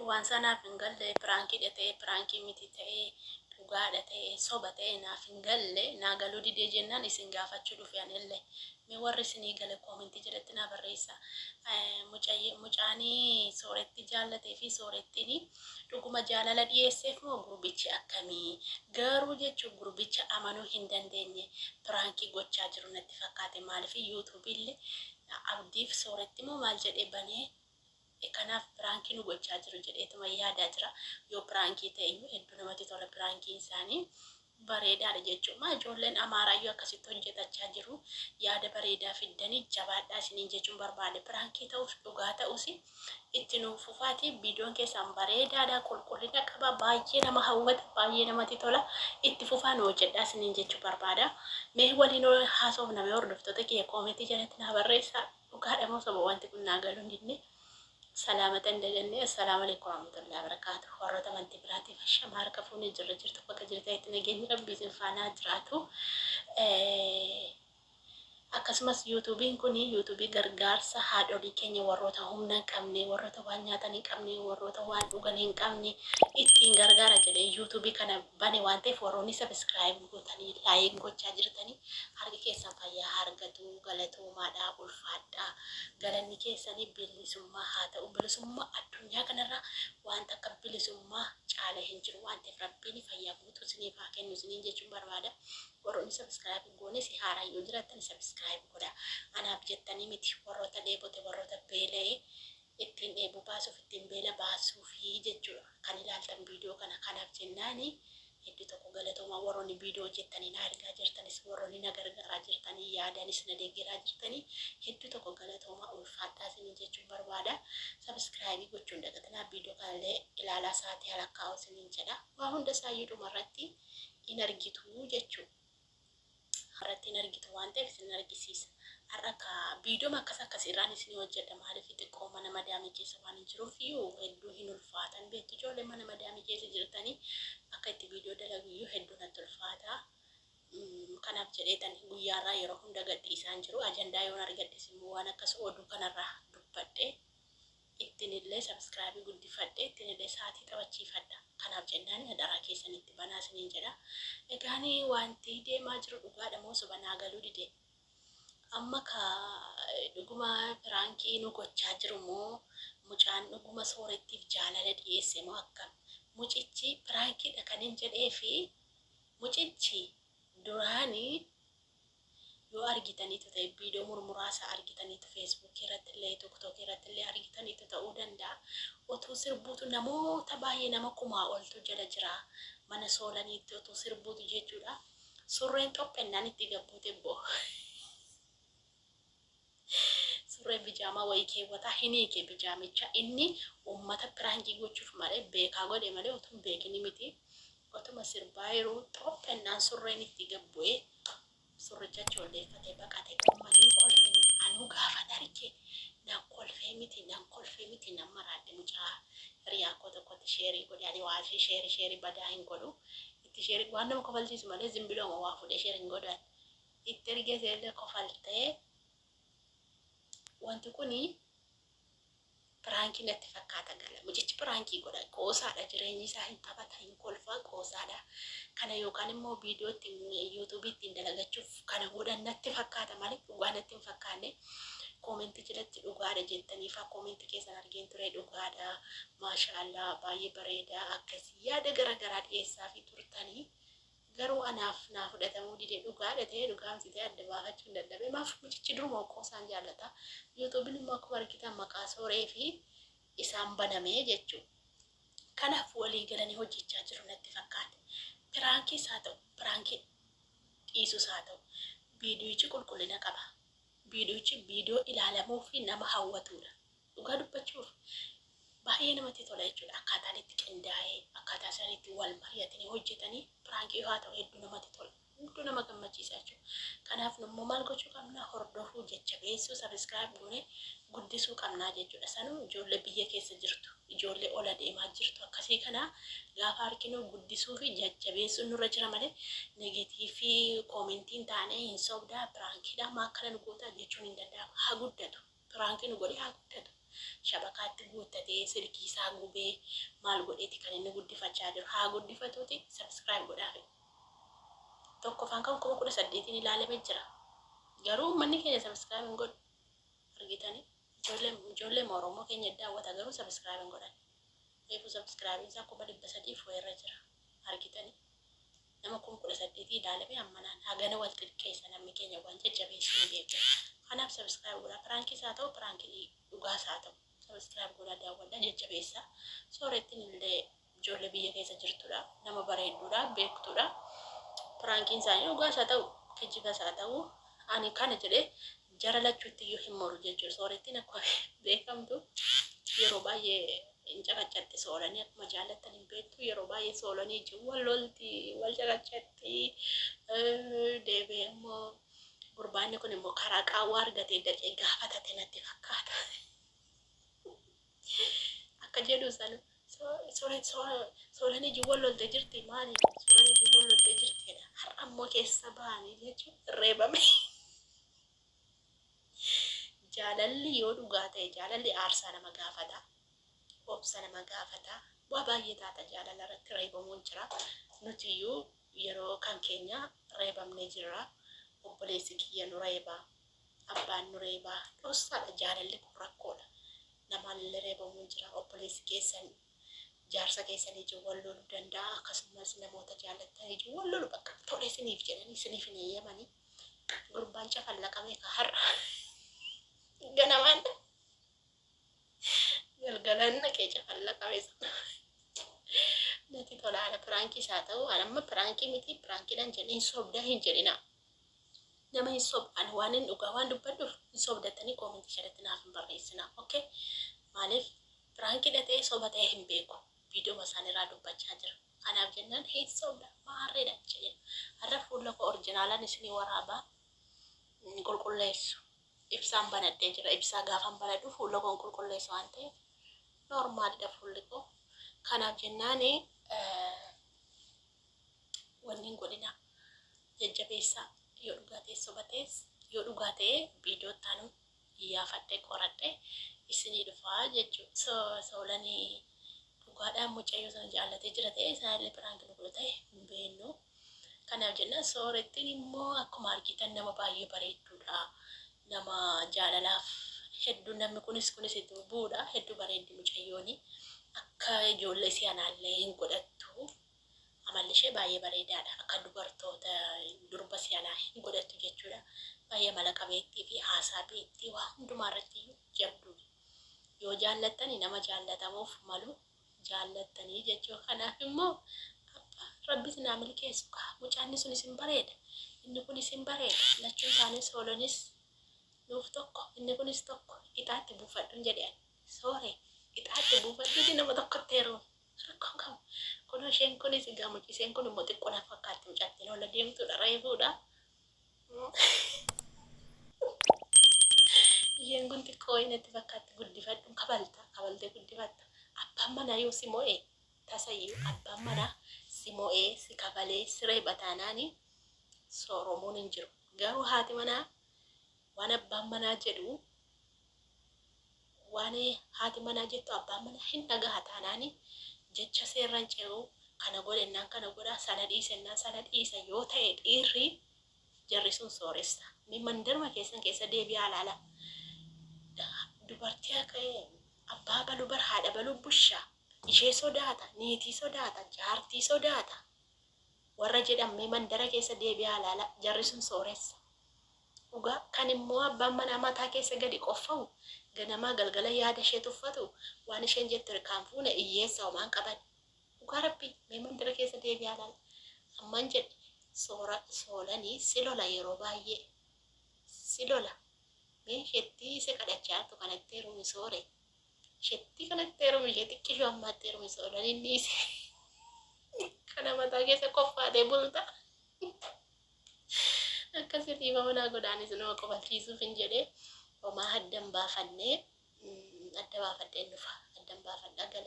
Waan isaa naaf hin galle, piraankiidha ta'ee piraankii miti ta'ee, dhugaadha ta'ee soba ta'ee naaf hin galle. Naa galuu didee jennaan isin gaafachuu dhufe anillee. Mee warri isinii gale koomentii jalatti naa barreessa. Mucaanii sooretti jaallatee fi soorettiin dhuguma jaalala dhiyeesseef moo gurbichi akkamii? Garuu jechuun gurbicha amanuu hin dandeenye, piraankii gochaa jiru natti fakkaate. Maaliif yuutuubiillee abdiif sooretti moo maal jedhee banee, kanaaf piraankii nu gochaa jiru jedheetuma yaadaa jira. Yoo piraankii ta'e iyyuu hedduu namatti tola, piraankiin isaanii bareedaadha jechuudha. Ijoolleen Amaaraayyuu akkasitti hojjetachaa jiru. Yaada bareedaa fiddanii jabaadhaa isiniin jechuun barbaade. Piraankii ta'us dhugaa ta'us itti nuuf fufaati. Viidiyoon keessan bareedaadha, qulqullina qaba, baay'ee nama hawwata, baay'ee namatti tola. Itti fufaa nu hojjedhaa isiniin jechuu barbaada. Mee waliin haasofna, mee hordoftoota kiyya koomentii jalatti naa barreessaa. Dhugaadha moo soba wanti kun naa galuu hin didne. Salaamata hin dagannee. Assalaamu alaikum warahmatullahi wabarakatuh. Warroota amantii biraatiif ashama, harka fuunee jirra, jirtu bakka jirtanitti nageenyi Rabbii isin faanaa jiraatu. Akkasumas yuutuubiin kun yuutuubii gargaarsa haadholii keenya, warroota humna hin qabne, warroota waan nyaatan hin qabne, warroota waan dhugan hin qabne ittiin gargaara jedhee yuutuubii kana bane waan ta'eef, warroonni subscribe gootanii like gochaa jirtanii harki keessan fayyaa haa argatu. Galatoomaadha, ulfaadhaa, galanni keessanii bilisummaa haa ta'u. Bilisummaa addunyaa kanarraa wanta akka bilisummaa caala hin jiru waan ta'eef, Rabbiin fayyaa guutuu isiniif haa kennu isiniin jechuun barbaada. Warroonni subscribe goones haaraa yoo jiraattan subscribe godha. Anaaf jettanii miti, warroota dheebote, warroota beela'e ittiin dheebuu baasuuf, ittiin beela baasuufi jechuudha kan ilaaltan viidiyoo kana. Kanaaf jennaani hedduu tokko galatoomaa. Warroonni viidiyoo hojjettanii na argaa jirtanis, warroonni na gargaaraa jirtanii, yaadanis na deeggaraa jirtanii, hedduu tokko galatoomaa, ulfaadhaa isiniin jechuun barbaada. Subscribe gochuun dagatinaa. Viidiyoo kanallee ilaalaa, sa'aatii halakkaa'u isiniin jedha. Waa hunda isaayyuu dhumarratti in argitu jechuudha. Irratti hin argitu waan ta'eef isin argisiisa. Har'a ka viidiyooma akkas akkas irraan isin hojjedha. Maaliif xiqqoo mana madaamii keessa waan hin jiruuf iyyuu hedduu hin ulfaatan beektu. Ijoollee mana madaamii keessa jirtanii akka itti viidiyoo dalagu iyyuu hedduu natti ulfaata. Kanaaf jedheetan guyyaarraa yeroo hunda gadhiisaan jiru. Ajandaa yoon argadhes immoo waan akkas oduu kanarraa dubbadhe ittiin illee subscribe guddifadhe, ittiin illee sa'aatii taphachiifadha. Kanaaf jennaan adaraa keessan itti banaa isiniin jedha. Egaan wanti deemaa jiru dhugaadha moo soba naa galuu dide. Amma ka dhuguma piraankii nu gochaa jiru moo, mucaan dhuguma soorettiif jaalala dhiyeesse moo akkam? Mucichi piraankiidha kan hin jedhee fi mucichi duraanii yoo argitaniitu ta'e, viidiyoo murmuraasaa argitaniitu, feesbuukii irratti illee tiktookii irratti illee argitaniitu ta'uu danda'a. Otuu sirbuutu namoota baay'ee, nama kumaa oltu jala jira. Mana soolaniitti otuu sirbuutu jechuudha. Surreen xophennaan itti gabbuute boo. Surree bijaamaa wayii keewwataa hin hiike bijaamicha. Inni uummata piraankii gochuuf malee, beekaa godhe malee utuu hin beekini miti. Otuma sirbaa yeroo xophennaan surreen itti gabbu'ee surricha choolleeffatee baqate. Uummanni hin kolfee miti. Anuu gaafan arge nan kolfee miti, nan kolfee miti, nan maraadhe. Mucaa hiriyaa koo tokkotti share godhe. Ani waa ishee share share badaa hin godhu. Itti share waan nama kofalchiisu malee zimbilooma waa fuudhee share hin godhan. Itti ergee illee kofaltee. Wanti kuni piraankii natti fakkaata gala. Mucichi piraankii godha. Qoosaadha, jireenyi isaa hin taphata, hin kolfaa, qoosaadha. Kana yookaan immoo viidiyoo ittiin yuutuubii ittiin dalagachuuf kana godhan natti fakkaata malee dhugaa natti hin fakkaanne. Koomentii jalatti dhugaadha jettanii faa koomentii keessan argeen ture. Dhugaadha, maashaallah, baay'ee bareeda, akkasii yaada garaagaraa dhiyeessaa fi turtanii. Garuu anaaf naa fudhatamuu dide. Dhugaadha ta'ee dhugaa miti ta'ee adda baafachuu hin dadhabe. Maaf mucichi duruma qoosaan jaallata. Yuutuubiin immoo akkuma argitan maqaa sooree fi isaan banamee jechuudha. Kanaaf walii galanii hojjechaa jiru natti fakkaate. Piraankiis haa ta'u, piraankii dhiisus haa ta'u, viidiyichi qulqullina qaba. Viidiyichi viidiyoo ilaalamuu fi nama hawwatudha. Dhugaa dubbachuuf baay'ee namatti tola jechuudha. Akkaataan itti qindaa'ee, akkaataa isaan itti wal mari'atanii hojjetanii, piraankii haa ta'u, hedduu namatti tola. Hedduu nama gammachiisa jechuudha. Kanaaf immoo maal gochuu qabna? Hordofuu, jajjabeessuu, subscribe goonee guddisuu qabnaa jechuudha. Sanuu ijoollee biyya keessa jirtu, ijoollee ola deemaa jirtu akkasii kana gaafa arginu guddisuu fi jajjabeessuun nurra jira malee negative koomentiin taanee hin sobdaa, piraankiidha, maa akkana nu gootaa jechuun hin danda'amu. Haa guddatu. Piraankii nu godhee haa guddatu. Shabakaatti guuttatee silkii isaa gubee maal godheeti kan inni guddifachaa jiru. Haa guddifatuuti subscribe godhaafi. Tokkoffaan kan 18,000n ilaalame jira. Garuu uummanni keenya subscribe hin godhu. Argitanii ijoollee Oromoo keenya daawwata garuu subscribe hin godhan. Reefu subscribe isaa 300,000 wayirra jira. Argitanii nama 18,000 ilaalame ammanaan hagana wal xiqqeessa namni keenya waan jajjabeessuu hin beeku. Kanaaf subscribe godhaa. Prankiis haa ta'u, prankii dhugaas haa ta'u. Subscribe godhaa, daawwadhaa, jajjabeessaa. Soorettiin illee ijoollee biyya keessa jirtudha. Nama bareedduudha, beektuudha. Prankiin isaanii dhugaas haa ta'u, kijibas haa ta'u, ani kana jedhee jara lachuutti iyyuu hin moru jechuudha. Soorettiin akkuma beekamtu yeroo baay'ee hin caqaccatti soolanii akkuma jaallattan hin beektu yeroo baay'ee soolanii ijji wal lolti, wal caqaccatti. Deebi'ee immoo gurbaanni kun immoo karaa qaawwaa argatee daqee gaafatate natti fakkaata. Akka jedhu sana soolanii ijji wal loltee jirti maali? Soolanii ijji wal loltee jirti jedha. Har'a immoo keessa ba'anii jechuun reebame. Jaalalli yoo dhugaa ta'e jaalalli aarsaa nama gaafata. Obsa nama gaafata. Waa baay'ee taata jaalala irratti reebamuun jira. Nuti iyyuu yeroo kan keenya reebamnee jirra. Obboleessi kiyya nu reeba. Abbaan nu reeba. Dhossaadha jaalalli kun rakkoodha. Namaan reebamuun jira. Obboleessi keessan jaarsa keessan ijji wal loluu danda'a. Akkasumas namoota jaallattan ijji wal lolu bakka tole isiniif jedhanii isiniif hin eeyyamanii. Gurbaan cafallaqame ka har'a ganamaan galgalaan naqee cafallaqame sana. Natti tolaadha. Prankiis haa ta'u, ani amma prankii miti prankiidhaan jedhee hin sobdaa hin jedhinaa. Nama hin sob ani waan hin dhugaa waan dubbadhuuf hin sobdattanii commentii jalatti naaf hin barreessinaa. Okay? Maaliif prankiidha ta'ee soba ta'ee hin beeku. Viidiyoo isaaniirraa dubbachaa jira. Kanaaf jennaan hin sobda maarreedha jedhina. Har'a fuula koo orjinaalaan isinii waraabaa qulqulleessu. Ibsaan banadhee jira. Ibsaa gaafan banadhu fuula koo qulqulleessu waan ta'eef normalidha fuulli koo. Kanaaf jennaan wanni hin godhina jajjabeessaa yoo dhugaa ta'e soba ta'es yoo dhugaa ta'e viidiyoo ittaanu iyyaafadhee qoradhee isinii dhufaa jechuudha. Soolanii dhugaadhaan mucayyoo sana jaallatee jira ta'e isaanillee prankii nu godhu ta'e hin beeknu. Kanaaf jennaan soorettiin immoo akkuma argitan nama baay'ee bareedduudha. Nama jaalalaaf hedduu namni kunis kunis itti bu'uudha. Hedduu bareeddi mucayyooni. Akka ijoollee si'anaallee hin godhattu. Amalli ishee baay'ee bareedaadha. Akka dubartoota durba si'anaa hin godhattu jechuudha. Baay'ee amala qabeettii fi haasaa beektii waa hundumaa irratti iyyuu jabduudha. Yoo jaallattani nama jaallatamuuf malu jaallattanii jechuudha. Kanaaf immoo Rabbi isin haa milkeessu kaa. Mucaanni sun isin bareeda. Inni kun isin bareeda. Lachuun isaanii soolonis nuuf tokko. Inni kunis tokko. Ixaatti buufadhuun jedhe ani. Soore ixaatti buufadhuuti nama tokkotti heerumi. Rakkoon qabu. Kunoo isheen kunis egaa muciseen kun immoo xiqqoo na fakkaatti mucattiin ol adeemtuudha reefuudha. Isheen kun xiqqoo wayii natti fakkaatti guddifadhu kabalta kabaltee guddifatta. Abbaan manaa yoo si mo'e tasayyuu abbaan manaa si mo'ee si kabalee si reeba taanaani sooromuun hin jiru. Garuu haati manaa waan abbaan manaa jedhu waan haati manaa jettu abbaan manaa hin dhagaha taanaani jecha seerran ce'u kana godhennaan kana godha sana dhiisennaan sana dhiisa yoo ta'e dhiirri jarri sun sooressa. Mi mandarma keessan keessa deebi'aa ilaala. Dubartii akka abbaa baluu bar haadha baluu bushaa ishee sodaata, niitii sodaata, jaartii sodaata. Warra jedhan mee mandara keessa deebi'aa ilaala jarri sun sooressa. Dhugaa kan immoo abbaan manaa mataa keessa gadi qoffa'u ganamaa galgala yaada ishee tuffatu waan isheen jettu kan fuune hiyyeessa homaan qaban. Dhugaa rabbi mee mandara keessa deebi'aa ilaala. Amman jedhe soora soolanii si lola yeroo baay'ee si lola. Mee isheetti isa kadhachaa jirtu kanatti heerumi soore. Isheetti kanatti heerumi ishee xiqqishoo ammaatti heerumi soolanii dhiise. Kana mataa keessa qoffaatee bulta. Akkasii dhiifama naa godhaanis nama qofachiisuuf hin jedhee homaa addan baafannee adda baafadheen dhufa. Addan baafadhaa gala.